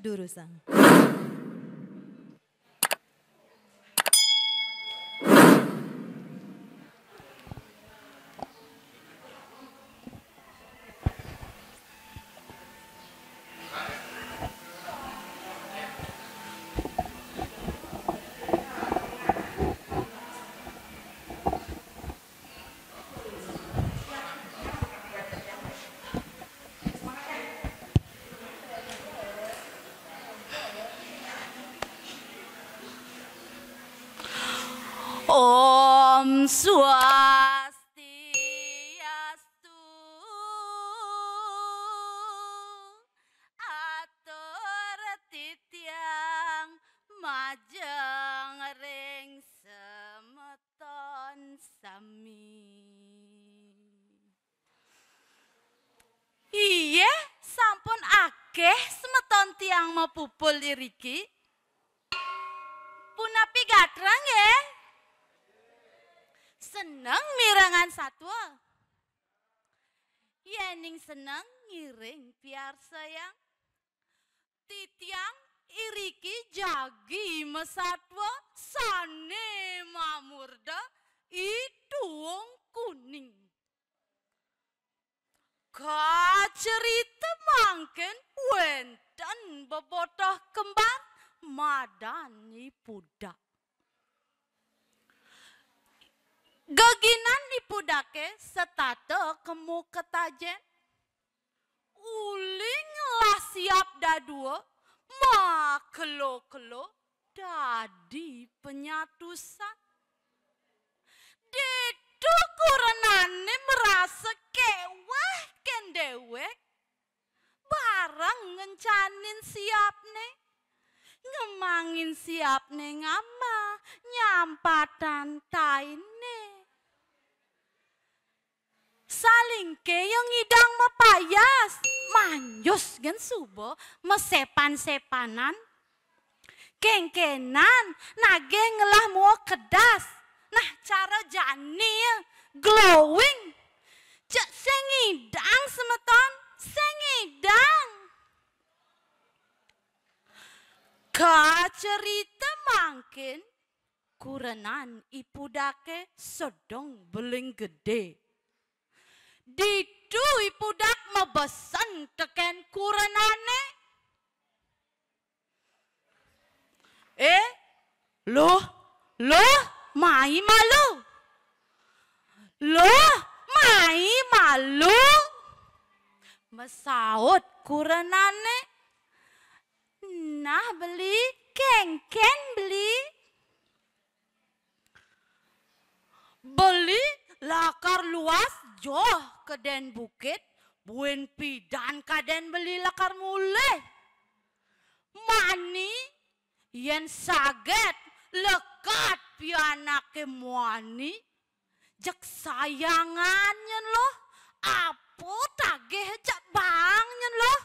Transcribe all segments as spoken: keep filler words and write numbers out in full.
Durusang. Om Swastiastu. Atur titiang majeng ring semeton sami. Iye, sampun akeh semeton tiang mapupul iriki. Punapi gatra nggih? Seneng mirengang satua? Yening seneng, ngiring piarsayang. Titiang iriki jagi masatua sane mamurda I Tuung Kuning. Kacerita mangkin wenten bebotoh kembar madan I Pudak. Geginan I Pudake setata kemu ketajen. Uli ngelah siap dadua, makelo-kelo dadi penyatusan. Ditu kurenane merasa keweh ken dewek, bareng ngencanin siapne, ngemangin siapne ngama, nyampatan taine. Salingke ya ngidang mapayas, manjus gen suba masepan-sepanan. Kengkenan nagih ngelah mua kedas. Nah, cara jani ya, glowing. Cek sing ngidang semeton, sing ngidang. Kacerita mangkin, kurenan I Pudake sedeng beling gede. Ditu I Pudak mabesen teken kurenane. "Eh, Luh, Luh, mai malu. Luh, mai malu." Masaut kurenane, "Nah, beli, kengken beli." Beli lakar luas joh keden bukit, buin pidan kaden beli lakar mulih. Mani, yen saget lekad pianake muani, jeg sayangan nyen Luh, apa tagih jeg baang nyen Luh.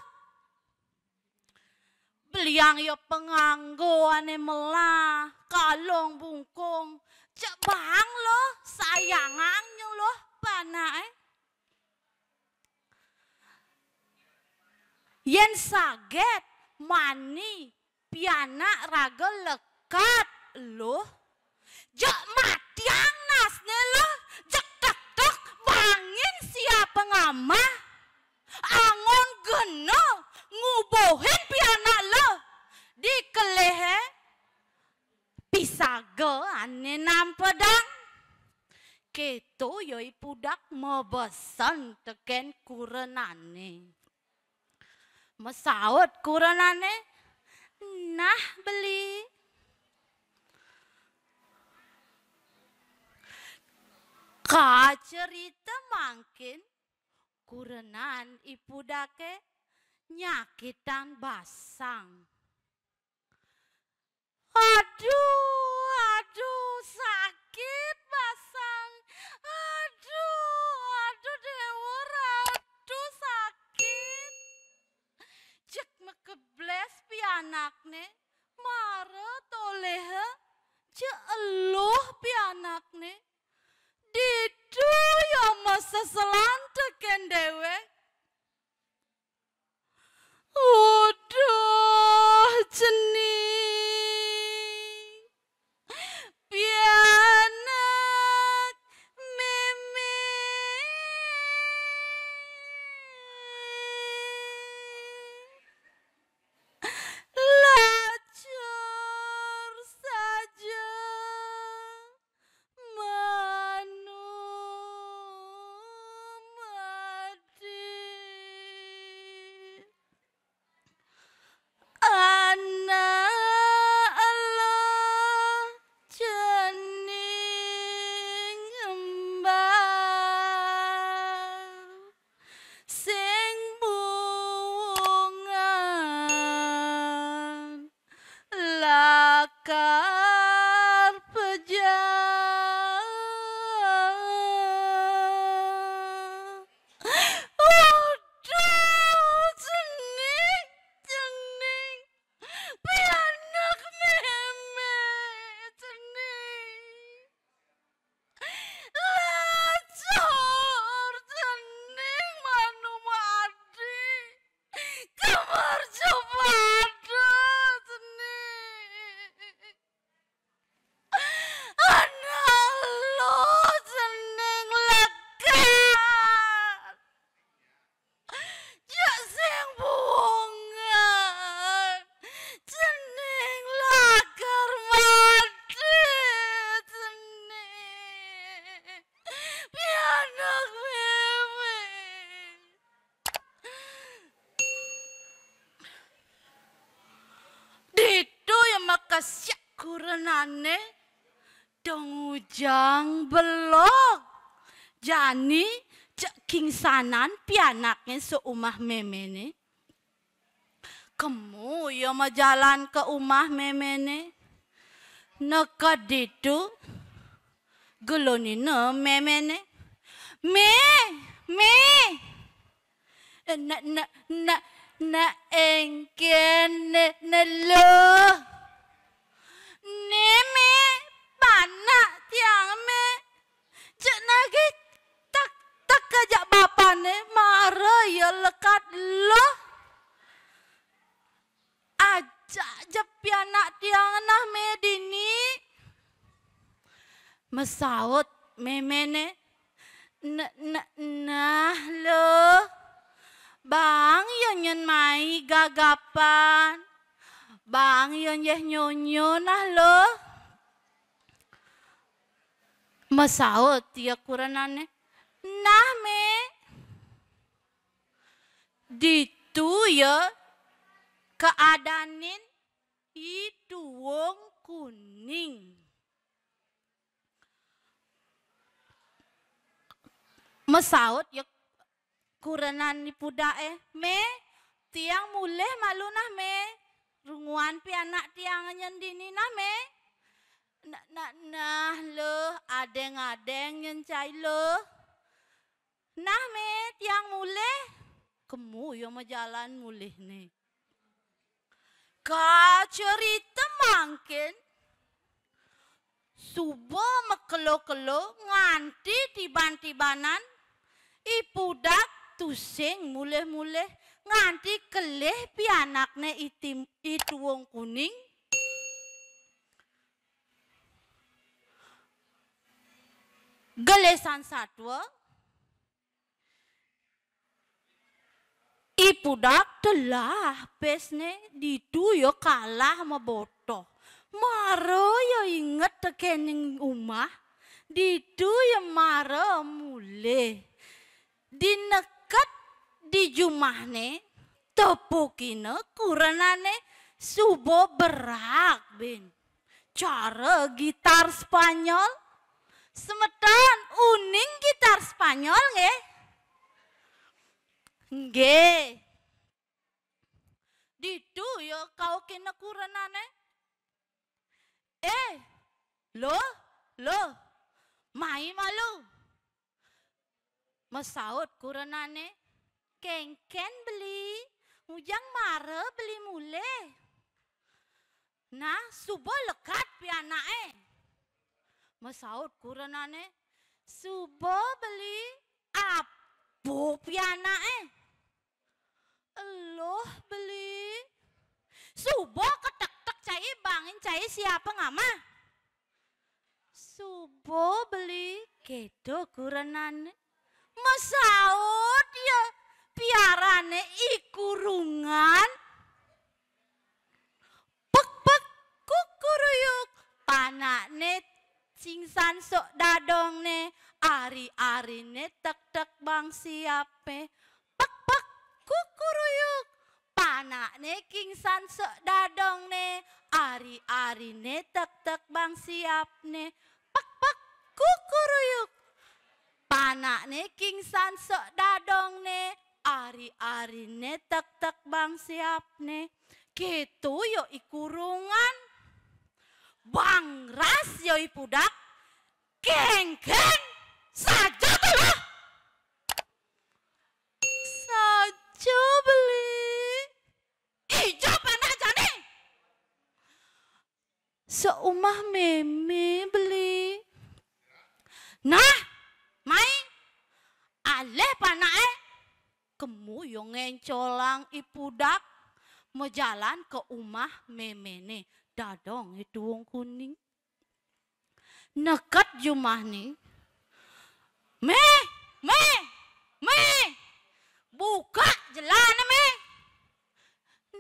Beliang ya panganggo ane melah, kalung bungkung, jeg baang Luh, sayangan nyen Luh panake. Yen saget mani pianak raga lekad Luh, jeg matiang nasne Luh, jeg tektek bangin siap ngamah. Angon gena ngubuhin pianak Luh, dikelihe pisaga ane nampedang. Keto ya I Pudak mabesen teken kurenane. Masaut kurenane, "Nah, beli." Kacerita mangkin, kurenan I Pudake nyakitang basang. "Aduh, aduh, sakit basang. Aduh, aduh, Dewur, aduh, sakit." Jeg makebles pianakne, mara toleha cek eluh pianakne. Ditu ya maseselan teken dewek. Uduh, cening pianak meme. Lacur saja manu mati. Anak Allah cening embal sing buwungan lakar pejah. Uduh, cening, cening. Pianak meme, cening. Lacur, cening, manu mati. Kembar cepada, cening. Anak lu, cening, lekat. Cek sing buwungan, cening, lakar mati, cening. Pianak meme. Ditu ya makesek kurenane. Dong ujang belog. Jani cek kingsanan pianakne seumah memene. Kemu ya majalan ke umah memene. Neked ditu, gelonina memene. Me, me. Na, na, na, na engken ne, ne luh. Ne me, panak tiang me. Cek nagih tak, tak ajak bapane, mara ya lekat luh. Ajak ja pianak tiang nah me dini. Masaut memene, "N-, n-, nah, luh. Bang ya nyen mai gagapan. Bang ya nyeh nyonyo nah, luh." Masaut ya kurenane, "Nah, me." Ditu ya keadanin I Tuwung Kuning. Masaut ya kurenan I Pudake, "Me, tiang mulih malu nah, me. Runguan pianak tiang nyen dini nah, me." "Na, na, nah, luh, adeng-adeng nyen cai, luh." "Nah, me, tiang mulih." Kemu ya majalan mulihne. Kacerita mangkin, suba makelo-kelo nganti tiban-tibanan, I Pudak tusing mulih-mulih nganti kelih pianakne I Tim-, I Tuwung Kuning. Gelisan satua, I Pudak telah pesne, ditu ya kalah mabotoh. Mara ya inget tekening umah, ditu ya mara mulih. Di neked di jumahne, tepukina kurenane suba berag, bin. Cara gitar Spanyol. Semeton uning gitar Spanyol, nggih? Nggih. Ditu ya kaukina kurenane. "Eh, luh, luh, mai malu." Masaut kurenane, "Kengken beli, ngujang mara beli mulih." "Nah, suba lekad pianake." Masaut kurenané, "Suba, Beli." "Apa pianake?" "Eluh, Beli." "Suba ketek-tek cai, bangin cai siapang amah." "Suba, Beli," kéto kurenané. Masaut ya piarané I Kurungan. "Pek-pek kukuruyuk, panakné kingsan sok dadongné, ari-ariné tek-tek bang siapé." "Pek-pek kukuruyuk, panakné kingsan sok dadongné, ari-ariné tek-tek bang siapné." "Pek-pek kukuruyuk, panakné kingsan sok dadongné, ari-ariné tek-tek bang siapné." Kéto ya I Kurungan. Bangras ya I Pudak. "Kéngkén, saja to lah." "Saja, Beli." "Ija panak jani?" "Saumah mémé, Beli." "Nah, mai, alih panake." Kemu ya ngéncolang I Pudak, majalan ka umah méméné dadong I Tuung Kuning. Neked jumahné, "Mé, Mé, Mé, buka jelané, Mé."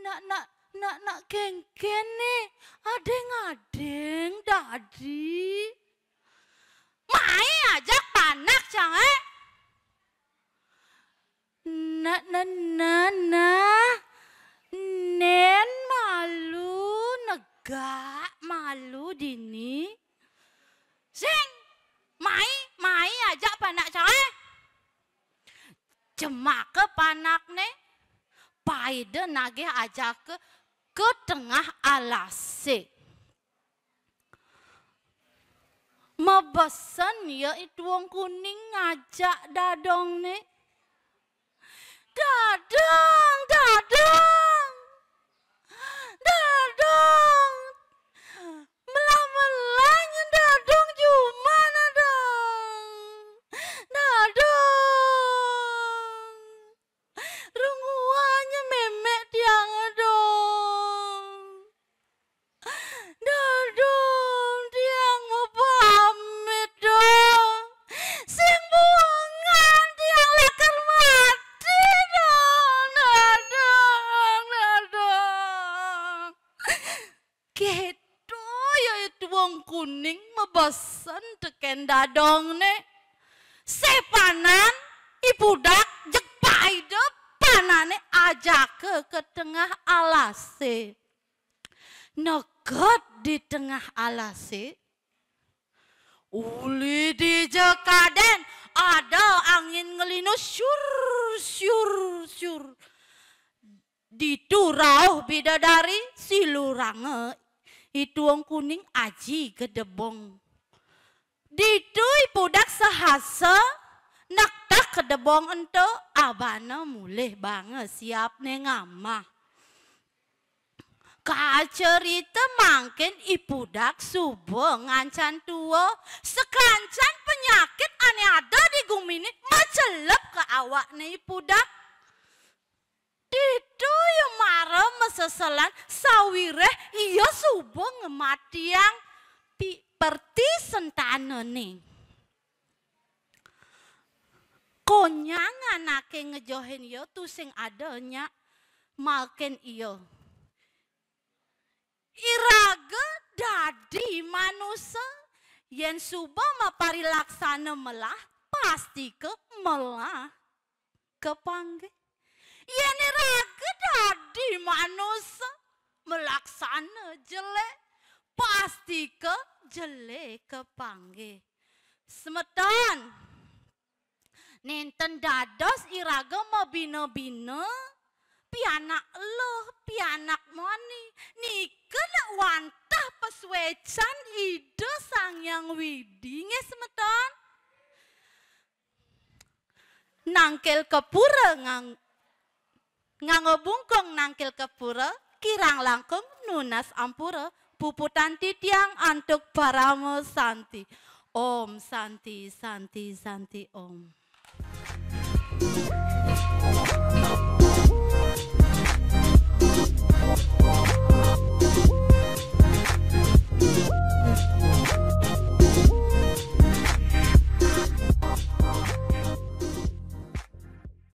"Nak, nak, nak, nak, kéngkéné, adéng-adéng dadi." "Mai ajak panak cangé." "Nah, nah, nah, nah, nén malu, negak malu dini." "Sing, mai, mai ajak panak cangé." Jemaka panakné, paida nagih ajaka ka tengah alasé. Mabesen ya I Tuung Kuning ngajak dadongné. "Dadong, dadong, dadong. Melah-melah nyén dadong jumah, dadong. Dadong. Runguanga mémé tiang, dong. Dadong, tiang mapamit, dong. Sing buungan tiang lakar mati, dong. Dadong, dadong." Kéto ya I Tuung Kuning mabesen tekén dadongné. Sépanan I Pudak jeg paida panakné ajaka ka tengah alasé. Neked di tengah alasé, uli dija kadén ada angin ngelina syur, syur, syur. Ditu rauh bidadari, siluranga I Tuung Kuning aji gedebong. Ditu I Pudak sahasa nektek gedebong ento, abana mulih banga siapné ngamah. Kacerita mangkin I Pudak suba ngancan tua, sakancan penyakit ané ada di guminé macelep ka awakné I Pudak. Ditu ia mara maseselan sawiréh ia suba ngamatiang pi-, pertisentanané. Konyang anaké ngejohin ia tusing ada nyak, mangkin ia. Iraga dadi manusa, yén suba maparilaksana melah, pastika melah kapanggih. Yén iraga dadi manusa, malaksana jelé, pastika jelé kapanggih. Semeton, nénten dados iraga mabina-bina, pianak eluh, pianak mani, nika nak wantah pasuécan Ida Sang Hyang Widi, nggih semeton. Nangkil ka pura ngang-, nganggo bungkung nangkil ka pura, kirang langkung nunas ampura, puputang titiang antuk parama santi. Om Santi, Santi, Santi Om.